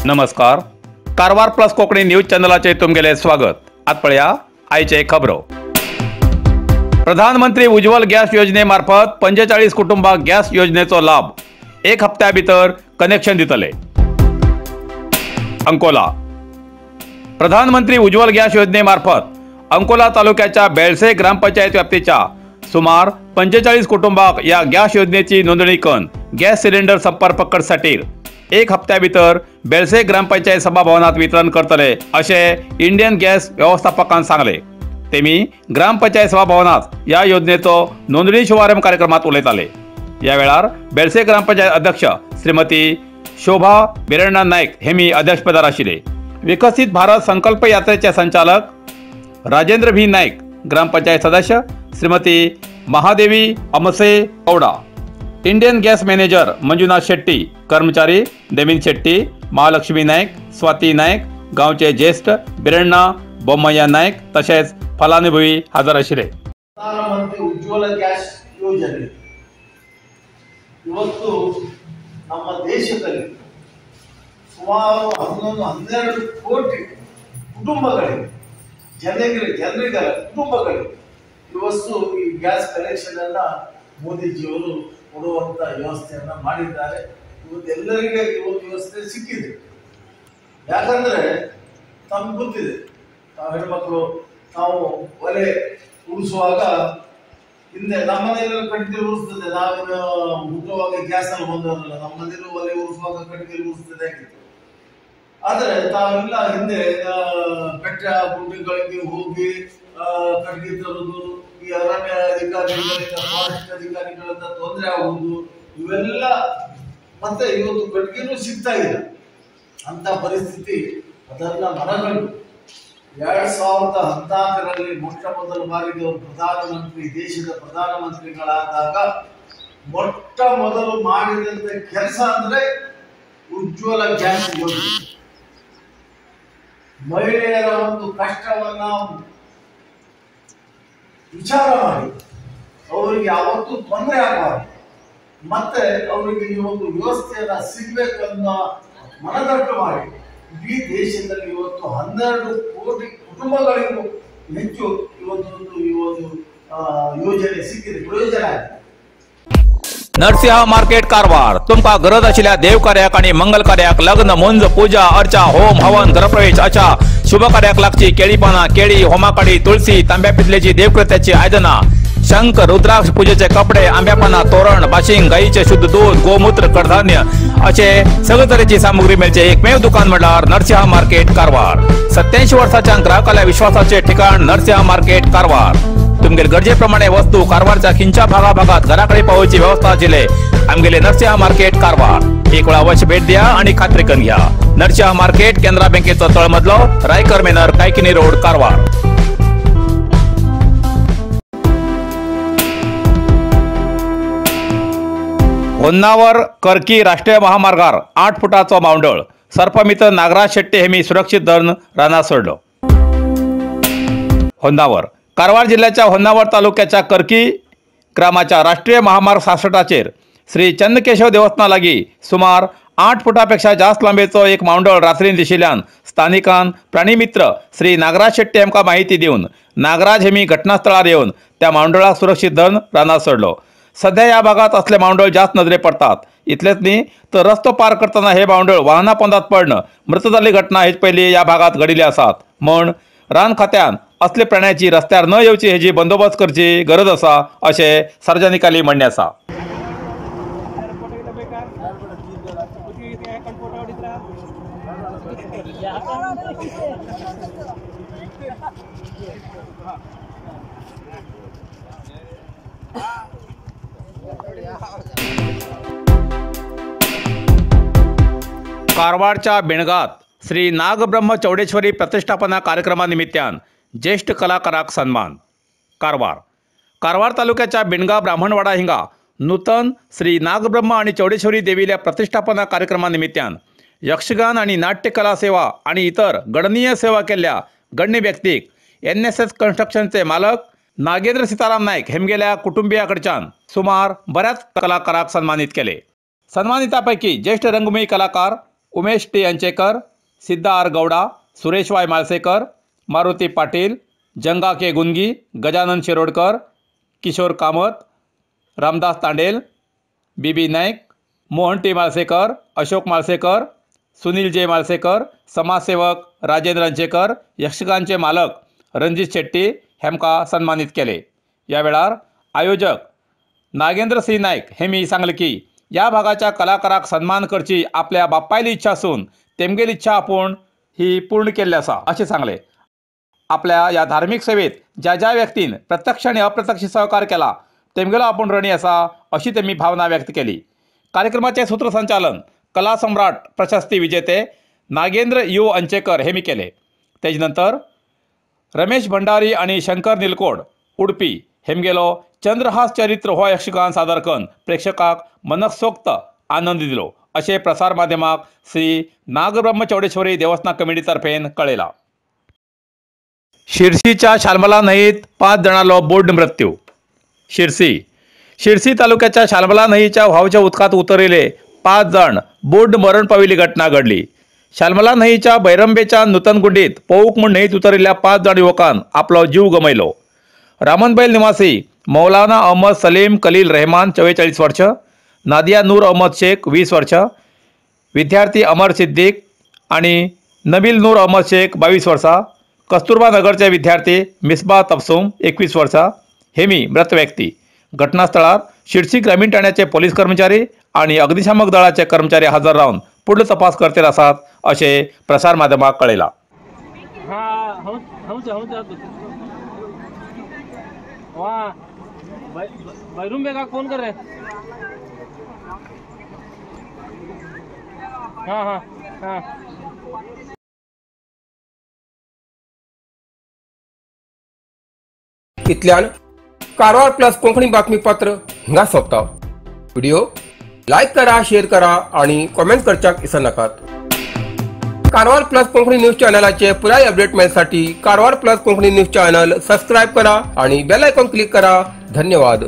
नमस्कार, Karwar plus Konkani news चॅनलाचे तुमगेले स्वागत। आत पळया आयचे खबरो। प्रधानमंत्री उज्ज्वल गॅस योजने मार्फत 45 कुटुंबाक गॅस योजनेचो लाभ, एक हप्त्या भितर कनेक्शन दितले। अंकोला प्रधानमंत्री उज्ज्वल गॅस योजने मार्फत अंकोला तालुक्याच्या बेळसे ग्रामपंचायत व्याप्तीच्या सुमार 45 कुटुंबाक या गॅस योजनेची नोंदणी करून गॅस सिलिंडर संपर्क करसाठी एक हप्त्या भितर बेळसे ग्रामपंचायत सभाभवनात वितरण करतले अशें इंडियन गॅस व्यवस्थापकान सांगले। तेमी ग्रामपंचायत सभाभवनात या योजनेचो नोंदणी शुभारंभ कार्यक्रमात उलयताले। या वेळार बेळसे ग्रामपंचायत अध्यक्ष श्रीमती शोभा बिरण्णा नाईक हेमी अध्यक्षपदार आशिल्ले। विकसित भारत संकल्प यात्रेचे संचालक राजेंद्र भी नाईक, ग्रामपंचायत सदस्य Shrimati Mahadevi Amase Gowda, Indian gas manager Manjunath Shetty, कर्मचारी देमीन शेट्टी, महालक्ष्मी नाईक, स्वाती नाईक, गांवचे ज्येष्ठ बिरण्णा बोम्मय्या नाईक तसेच फलानुभवी हजर आशिल्ले। ಪ್ರಧಾನಮಂತ್ರಿ ಉಜ್ವಲ ಗ್ಯಾಸ್ ಯೋಜನೆ ಇವತ್ತು ನಮ್ಮ ದೇಶದಲ್ಲಿ ಸುಮಾರು 11-12 ಕೋಟಿ ಕುಟುಂಬಗಳಿಗೆ, ಜನರಿಗೆ ಕುಟುಂಬಗಳಿಗೆ ಇವತ್ತು ಈ ಗ್ಯಾಸ್ ಕನೆಕ್ಷನ್ ಅನ್ನ ಮೋದಿಜಿಯವರು ಕೊಡುವಂತ ವ್ಯವಸ್ಥೆಯನ್ನ ಮಾಡಿದ್ದಾರೆ. ಇವತ್ತು ಎಲ್ಲರಿಗೆ ಈ ಒಂದು ವ್ಯವಸ್ಥೆ ಸಿಕ್ಕಿದೆ. ಯಾಕಂದ್ರೆ ತಮ್ಗೆ ಗೊತ್ತಿದೆ, ನಾವು ಹೆಣ್ಮಕ್ಳು ನಾವು ಒಲೆ ಉರಿಸುವಾಗ ಹಿಂದೆ ನಮ್ಮ ಮನೆಯಲ್ಲೆಲ್ಲ ಕಟ್ಟಿಗೆ ಉರಿಸ್ತದೆ. ನಾವೇನು ಹುಟ್ಟುವಾಗ ಗ್ಯಾಸಲ್ಲಿ ಬಂದವರಲ್ಲ, ನಮ್ಮ ಮನೆಯಲ್ಲೂ ಒಲೆ ಉರಿಸುವಾಗ ಕಟ್ಟಿಗೆ ಉರಿಸ್ತದೆ ಆಗಿತ್ತು. ಆದರೆ ತಾವೆಲ್ಲ ಹಿಂದೆ ಬೆಟ್ಟ ಗುಡ್ಡಗಳಿಗೆ ಹೋಗಿ ಕಟ್ಟಿಗೆ ತರುವುದು, ಈ ಅರಣ್ಯ ಅಧಿಕಾರಿಗಳಿಂದ ಫಾರೆಸ್ಟ್ ಅಧಿಕಾರಿಗಳಿಂದ ತೊಂದರೆ ಆಗುವುದು, ಇವೆಲ್ಲ. ಮತ್ತೆ ಇವತ್ತು ಕಟ್ಟಿಗೆನೂ ಸಿಗ್ತಾ ಇಲ್ಲ ಅಂತ ಪರಿಸ್ಥಿತಿ. ಅದನ್ನ ಮನಗಂಡು 2014ರಲ್ಲಿ ಮೊಟ್ಟ ಮೊದಲ ಬಾರಿಗೆ ಅವರು ಪ್ರಧಾನಮಂತ್ರಿ, ದೇಶದ ಪ್ರಧಾನಮಂತ್ರಿಗಳಾದಾಗ ಮೊಟ್ಟ ಮೊದಲು ಮಾಡಿದಂತ ಕೆಲಸ ಅಂದ್ರೆ ಉಜ್ವಲ ಗ್ಯಾಸ್ ಯೋಜನೆ. ಮಹಿಳೆಯರ ಒಂದು ಕಷ್ಟವನ್ನ ವಿಚಾರ ಮಾಡಿ ಅವರಿಗೆ ಯಾವತ್ತೂ ತೊಂದರೆ ಆಗಬಾರದು, ಮತ್ತೆ ಅವರಿಗೆ ಈ ಒಂದು ವ್ಯವಸ್ಥೆಯನ್ನ ಸಿಗ್ಬೇಕನ್ನೋ ಮನದಟ್ಟು ಮಾಡಿ ಇಡೀ ದೇಶದಲ್ಲಿ ಇವತ್ತು 12 ಕೋಟಿ ಕುಟುಂಬಗಳಿಗೂ ಹೆಚ್ಚು ಇವತ್ತೊಂದು ಈ ಒಂದು ಯೋಜನೆ ಸಿಕ್ಕಿದೆ, ಪ್ರಯೋಜನ ಆಗಿದೆ. नरसिंह मार्केट कारवार तुमकां गरज आशिल्ल्या देव कार्याक आनी मंगल कार्याक, लग्न, मुंज, पूजा अर्चा, होम हवन, गृहप्रवेश अशा शुभ कार्याक लागची केळी पानां, केळी, होमाकाडी, तुळसी, तांब्या पितलेची देवकृत्याची आयदनां, शंख, रुद्राक्ष, पूजेचे कपडे, आंब्या पानां, तोरण, बाशिंग, गायीचे शुद्ध दूध, गोमूत्र, कडधान्य अशे सगळे तरेची सामुग्री मेळचे एकमेव दुकान म्हळ्यार नरसिंह मार्केट कारवार. 87 वर्साच्या ग्राहकाल्या विश्वासाचे ठिकाण नरसिंह मार्केट कारवार. तुमगेले गरजे प्रमाणे वस्तू कारवारच्या खिंच्या भागा भागात घराकडे पावोवची व्यवस्था आशिल्ले आमगेले नरसिंह मार्केट कारवार. एक वेळा अवश्य भेट द्या आणि खात्री करून घ्या. नरसिंह मार्केट, केनरा बँकेचो तळमजलो, रायकर मेनर, कायकिनी रोड, कारवार. होन्नावर करकी राष्ट्रीय महामार्गार 8 फुटाचो मावंडळ सर्पमित्र नागराज शेट्टी हेमी सुरक्षित धरून रानात सोडलो. होन्नावर कारवार जिल्ह्याच्या होन्नावर तालुक्याच्या करकी ग्रामाच्या राष्ट्रीय महामार्ग 66 श्री चंद्रकेशव देवस्थाना लागी सुमार 8 फुटापेक्षा जास्त लांबेचो एक मावंडळ रात्रीन दिशिल्ल्यान स्थानिकान प्राणीमित्र श्री नागराज शेट्टी हांकां माहिती दिवन नागराज हेमी घटनास्थळार येवन त्या मावंडळाक सुरक्षित धरून रानात सोडलो. सध्या या भागात असले मावंडळ जास्त नजरे पडतात. इतलेच न्ही तर रस्तो पार करतना हे मावंडळ वाहना पोंदात पडणं मृत जाल्ली घटना हेच पयलीं ह्या भागात घडिल्ली आसात. म्हण रान खात्यान असले प्राण्याची रस्त्यार न येवची हेजी बंदोबस्त करची गरज आसा अशें सार्वजनिकांनी म्हणणें आसा. कारवारच्या बेणगात श्री नागब्रह्म चौडेश्वरी प्रतिष्ठापना कार्यक्रमानिमित्तान ज्येष्ठ कलाकाराक सन्मान. कारवार कारवार तालुक्याच्या बेणगा ब्राह्मणवाडा हिंगा नूतन श्री नागब्रह्म आणि चौडेश्वरी देवील्या प्रतिष्ठापना कार्यक्रमानिमित्तान यक्षगान आनी नाट्यकला सेवा आनी इतर गणनीय सेवा केल्ल्या गण्य व्यक्तीक एनएसएस कन्स्ट्रक्शनचे मालक नागेंद्र सीताराम नायक हेमगेल्या कुटुंबिया कडच्यान सुमार बऱ्याच कलाकाराक सन्मानित केले. सन्मानितापैकी ज्येष्ठ रंगभूमी कलाकार Umesh T Anchekar, Siddha R Gowda, Suresh Y Malsekar, Maruti Patil, Janga K Gungi, Gajanan Shirodkar, Kishore Kamat, Ramdas Tandel, B B Naik, Mohan T Malsekar, Ashok Malsekar, Sunil J Malsekar, समाजसेवक राजेंद्र अंचेकर, यक्षगानचे मालक रणजित शेट्टी हेमका सन्मानित केले. या वेळार आयोजक Nagendra C Naik Hemy सांगले की या भागाच्या कलाकाराक सन्मान करची आपल्या बापायली इच्छा आसून तेमगेली इच्छा आपूण ही पूर्ण केल्ली आसा अशें सांगले. आपल्या या धार्मिक सेवेत ज्या ज्या व्यक्तीन प्रत्यक्ष आनी अप्रत्यक्ष सहकार केला तेमगेलो आपूण ऋणी आसा अशी तेमी भावना व्यक्त केली. कार्यक्रमाचे सूत्रसंचालन कला सम्राट प्रशस्ती विजेते नागेंद्र you Anchekar हेमी केले. तेज नंतर रमेश भंडारी आणि शंकर निलकोड उडपी हेमगेलो चंद्रहास चरित्र हो यक्षगान सादर करून प्रेक्षकाक मनसोक्त आनंद दिलो अशें प्रसार माध्यमाक श्री नागब्रह्म चौडेश्वरी देवस्थान कमिटी तर्फेन कळयला. शिरसीच्या शालमला न्हंयेत 5 जाणांलो बोड मृत्यू. शिरसी शिरसी तालुक्याच्या शालमला न्हंयेच्या व्हांवच्या उदकांत उतरिल्ले 5 जाण बोड मरण पाविल्ली घटना घडली. शालमला न्हंयेच्या बैरंबेच्या नूतनगुंडीत पोवूक म्हूण न्हंयेत उतरिल्ल्या 5 जाण युवकान आपलो जीव गमयलो. रामनबैल निवासी मौलाना अहमद सलीम कलील रहमान 44 वर्ष, नादिया नूर अहमद शेख 20 वर्ष, विद्यार्थी अमर सिद्दीक आणि नबील नूर अहमद शेख 22 वर्षा, कस्तुरबा नगरचे विद्यार्थी मिसबा तबसुम 21 वर्षा हेमी मृत व्यक्ती. घटनास्थळार शिरसी ग्रामीण ठाण्याचे पोलीस कर्मचारी आणि अग्निशामक दळाचे कर्मचारी हजर राहून पुढलो तपास करतील आसात अशें प्रसार माध्यमाक कळयलां. फोन कर रहे. हाँ हाँ हाँ. इतल्यान कारवार प्लस कोंकणी बातमीपत्र हिंगा सोंपता. व्हिडिओ लायक करा, शेअर करा आणि कॉमेंट करच्याक विसरनाकात. कारवार प्लस कोंकणी न्यूज चॅनलाचे पुराय update मेळसाठी Karwar plus Konkani news channel subscribe करा आणि बेल आयकॉन क्लिक करा. धन्यवाद.